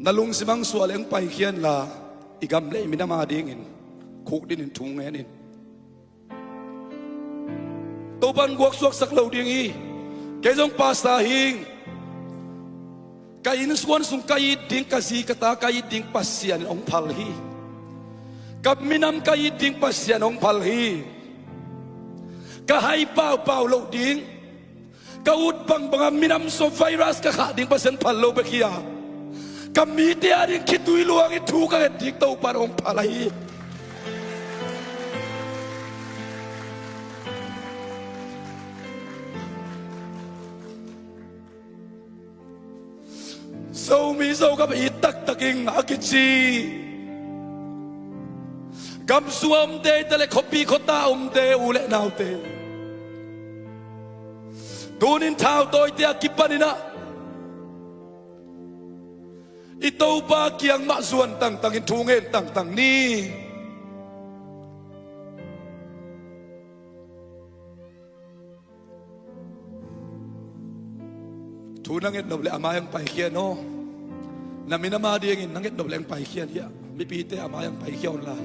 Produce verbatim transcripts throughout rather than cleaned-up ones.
Na lungsim hong suah leh hong paikhia inla, i gam le i minam adingin khukdin in thu ngen in. Topa'n guaksuaksak lo ding hi. Kei zong pastor hi ing. Ka innkuan sung ka it ding, ka zi ka ta ka it ding Pasian in hong phal hi. Ka minam ka it ding Pasian in hong phal hi. Ka hai paupau loh ding, ka ut bangbang a minam sung virus ka khah ding Pasian phal lo bek hi a, ka mite ading khitui luang i thu ka nget ding Topa'n hong phal ahi hi. Zomi Zogam i taktak ing a kici. Gam sunga omte, i ta le khuapi khuata omte, u le naute, tunin thautawite a kipanin ah i Topa kiang mah zuan tangtangin thu ngen tangtang ni. Thu na nget nop le a mai-ah hong paikhia in aw. Na minam adingin na nget nop le hong paikhia in hiah. Mipite a mai-ah hong paikhia un la.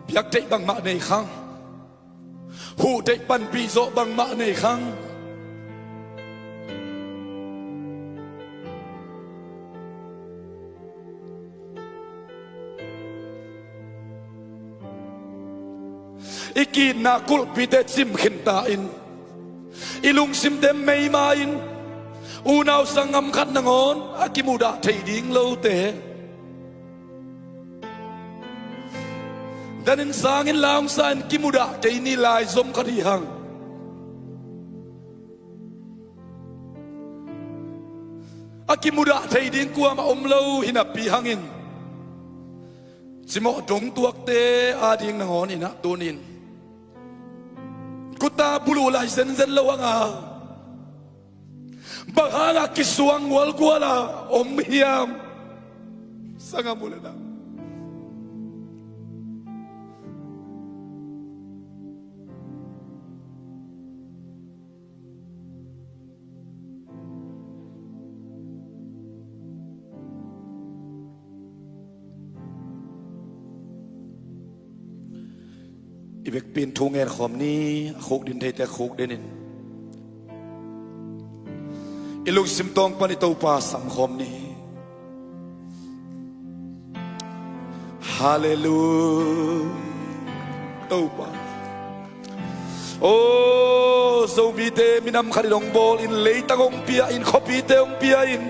Piak theih bangmah nei khang. Huh theih panpih zawh bangmah nei khang. I ki-itna kulhpite cimkhin ta in, i lungsimte meima in, unau sanggam khat nangawn a kimudah thei ding lote. Danin sangin la hong sa in, kimudah kei ni, laizom khat hi hang. A kimudah thei ding kuamah om lo hi napi hangin, cimawh dong tuakte ading nangawn in ah tunin kuta buluh lai zenzen lo hang a, bang hangah kisuang gualgual a om hiam? Sanggam u le nau, i vekpi in thu ngen khawm ni. A khukdin theite khukdin in, i lungsim tawng pan i Topa sam khawm ni. Halleluiah. Topa aw, Zomite minam khat in hong bawl in, leitang hong pia in, khuapite hong pia in,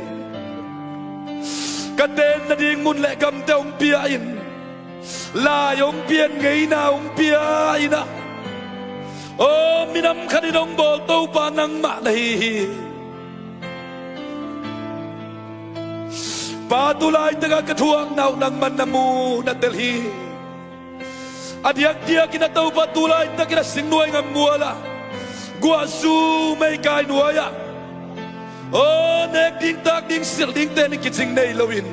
ka ten nading mun le gamte hong pia in, lai hong pia in, ngeina hong pia in ah, aw, minam khat in hong bawl Topa nangmah na hi hi. Pa, tu laitakah ka thuakna uh nangman na mu na tel hi. A diakdiakin a Topa, tu laitakin a singnuai ngam mualah, guahzu meikai nuai-ah, aw, nek ding tak ding silh dingte ni kicing nei loin,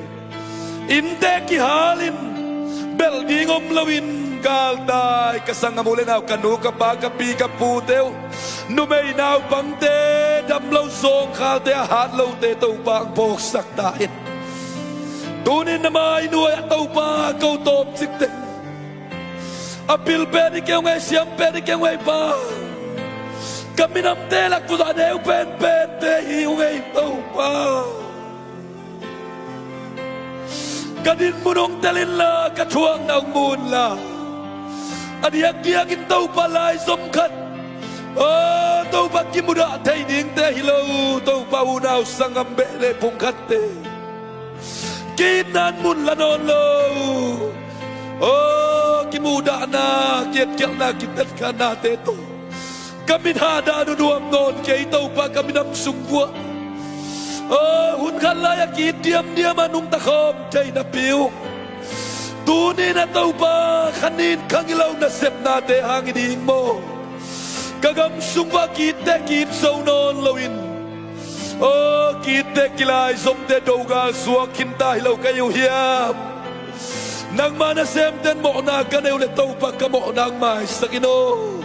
innte kihalin, belh ding om loin galtai ka sanggam u le nau, ka nu ka pa, ka pi ka pute uh, numei naupangte, dam lo zawngkhalte, a hat lote Topa hong phawksak ta in. Tunin na mainuai-ah Topa, ko tawmcikte, a pil pen hi kei ung ei, siam pen hi kei ung ei Pa. Ka minamte lak kut ah a neu penpente hi ung ei Topa. Ka dinmun hong tel inla, ka thuakna hong mu inla, a diakdiakin Topa laizom khat, aw Topa, kimudah thei dingte hi lo, Topa, unau sanggam beh le phungkhatte, ki-itna in mun la nawn lo. Aw, kimuhdahna, ki-etkhialhna, kitetkhialhnate tawh ka min hahdah nunuam nawn kei Topa, ka minam sung vuah. Aw, hun khat lai-ah ki-it diamdiam a nungta khawm thei napi uh, tuni-in a Topa, kha nin kha ngilo nasepnate hang hi ding maw? Ka gam sung vuah ki-itte ki-it zo nawn loin, aw, ki-itte kilaizomte dogal suak khinta hi lo ka hi uh hiam? Nangma nasemte in mawhna ka nei uh leh Topa, ka mawhna hong maisak in aw.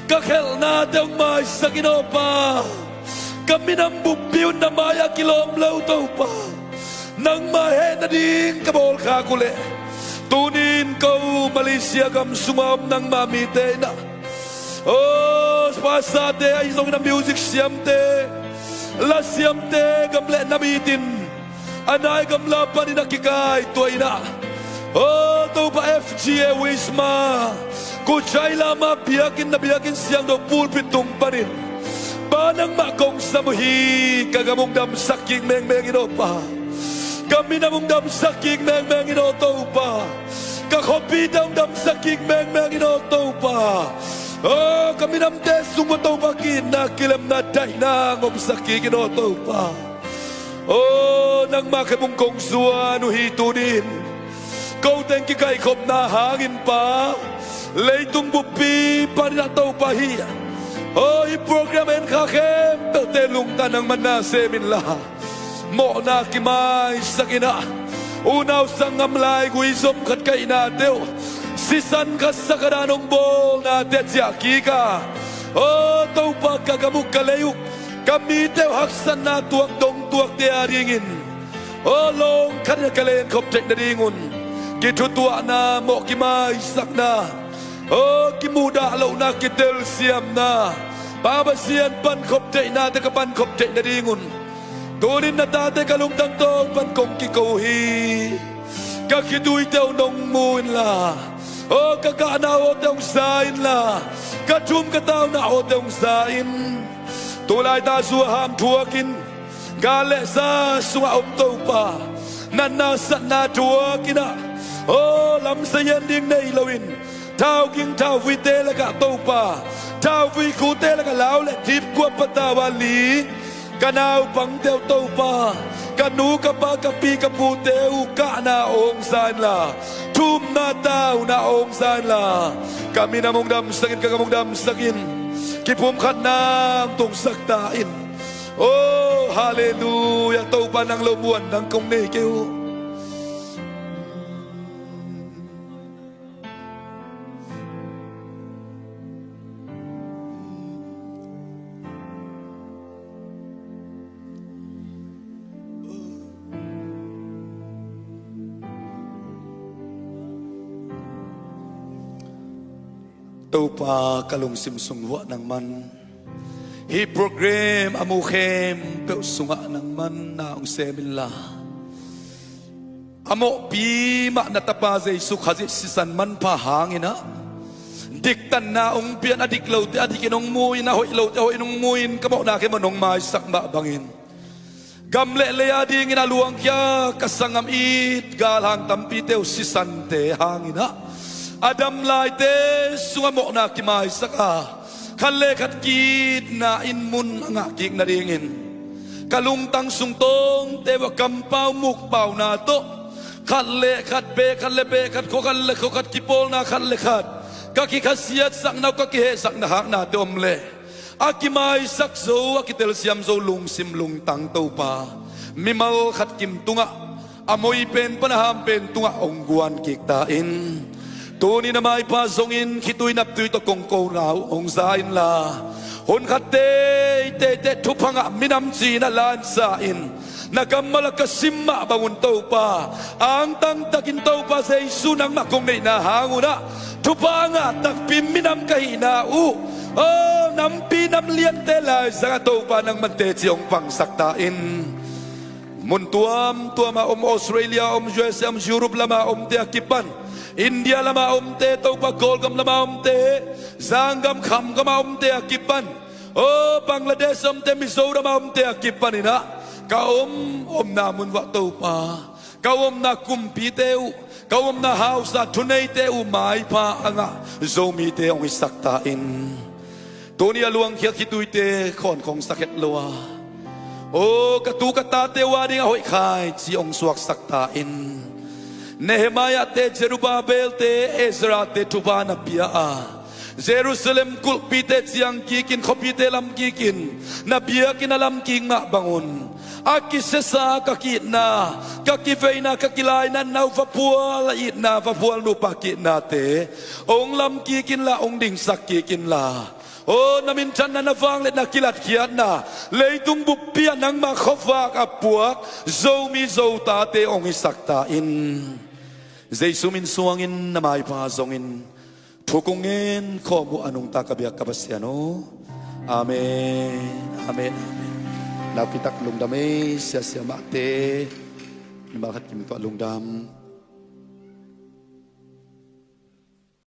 Ka khelhnate hong maisak in aw Pa. Ka minam buppi un na mai-ah kilawm lo Topa, nangmah heh nading ka bawlkhak uh leh, tunin ko Malaysia gam sungah om nangmah mite in ah, aw, pastorte ahi zongin, a music siamte, la siamte, gam le nam itin a nai gamla panin a kikaituah in ah, aw Topa, F G A Wisma, Kuchai Lama biakinn, na biakinn siangtho pulpit tung panin Pa, nangmah kong sam uh hi. Ka gam hong damsak kik mengmeng in aw Pa. Ka minam hong damsak kik mengmeng in aw Topa. Ka khuapite hong damsak kik mengmeng in aw Topa. Aw, ka minamte sung uh Topa, ki-itna, kilemna, daihna hong omsak kik in aw Topa. Aw, nangmah khem hong kong zuan uh hi tunin. Ko teng kikaihkhopna hangin Pa, leitung buppi panin ah Topa hi, aw, hih program en kha khempeuhte lungtang nangman na sem inla, mawhna kimaisak in ah, unau sanggam, laigui zom khat ka hihnate uh sisan khat sa khat a nong bawlnate ciah kik a, aw Topa, ka gam uh, ka lei uh, ka mite uh haksatna tuak dong tuakte adingin, aw, lawng khat in ah ka lei en khop theih nadingun kithutuahna, mawh kimaisakna, aw, kimuhdah lohna, kitelsiamna, Pa Pasian pankhop theihnate ka pankhop theih nadingun tunin na tate ka lungtang tawh pan kong kiko uh hi. Ka khituite uh nong mu inla, aw, ka gahna awte hong za inla, ka thum ka tauna awte hong za in. Tulaitak zu a ham thuakin, gal le za sungah om Topa, natna satna thuakin ah, aw, lamsei en ding nei loin, thauging thauvuite lakah Topa, thauvui khute lakah lau le dipkua patau a ling ka naupangte uh Topa, ka nu ka pa, ka pi ka pute uh kahna aw hong za inla, thumna tauna aw hong za inla, ka minam hong damsak in, ka gam hong damsak in, kipumkhatna hong tungsak ta in. Aw, halleluiah. Topa, nang lo muan nang kong nei kei uh. Topa, ka lungsim sung vuah nangman, hih program a mu khempeuh sungah nangman na hong sem inla, a mawhpi mah na Tapa Jesu Khazih sisan manpha hangin ah, diktanna hong pian, a dik lote a dikin hong mu-in, a hoih lote a hoihin hong mu-in, ka mawhna khem un hong maisak mah bangin, gam le lei adingin a luangkhia ka sanggam it galhang tampite uh sisante hangin ah, a dam laite sungah mawhna kimaisak a, khat le khat ki-itna in mun a ngah kik nadingin, ka lungtang sung tawngte uah kampau mukpauna tawh, khat le khat beh, khat le beh khat, khua khat le khua khat kipawlna, khat le khat ka kikhasiatsakna uh, ka kihehsakna haknate om leh, a kimaisak zo, a kitelsiam zo lungsim lungtang Topa, mimal khat kim tungah, a moi pen pan a ham pen tungah hong guan kik ta in. Tuni na maipha zongin khitui naptui tawh kong kona uh hong za inla, hun khat teitei teh thupha ngah minam ci-in a lansa in, na kammal ah ka sim mah bangun Topa, angtang takin Topa Jesu nangmah kong neihna hang un ah, thupha ngah takpi minam ka hihna uh, aw, nampi nam liante laizangah Topa nangman teci hong pangsak ta in. Mun tuamtuam a om, Australia om, U S A om, Europe lam a omte a kipan, India lam a omte, Topa Kawlgam lam a omte, Zanggam Khamgam a omte a kipan, aw, Bangladesh a omte, Mizoram a omte a kipan in ah, ka om omna mun uah Topa, ka omna kumpite uh, ka omna hausa thuneite uh maipha a ngah Zomite hong hisak ta in. Tuni a luangkhia khituite khawn khawng sak het lo a, aw, ka tu ka tate uh ading a hoih khaici hong suaksak ta in. Nehemiah-te, Zerubbabel-te, Ezra-te thupha na pia a, Jerusalem kulhpite ciang kikin, khuapite lam kikin, na biakinn a lam kik mah bangun, a kisiasa ka ki-itna, ka kiveina, ka kilainatna uh, vaphual a itna, vaphual nupa ki-itnate hong lam kik inla, hong dingsak kik inla, Aw na minthanna, na vangliatna, kilatkhiatna, leitung buppi ah nangmah khuavak a puak Zomi Zotate hong hisak ta in. Jesu min suangin na maipha zongin thu kong ngen khawm uh a nungta ka biak ka Pasian aw. Amen. Amen. Amen. Naukitak lungdam ei, siasia mahte. Mimal khat kim tuah lungdam.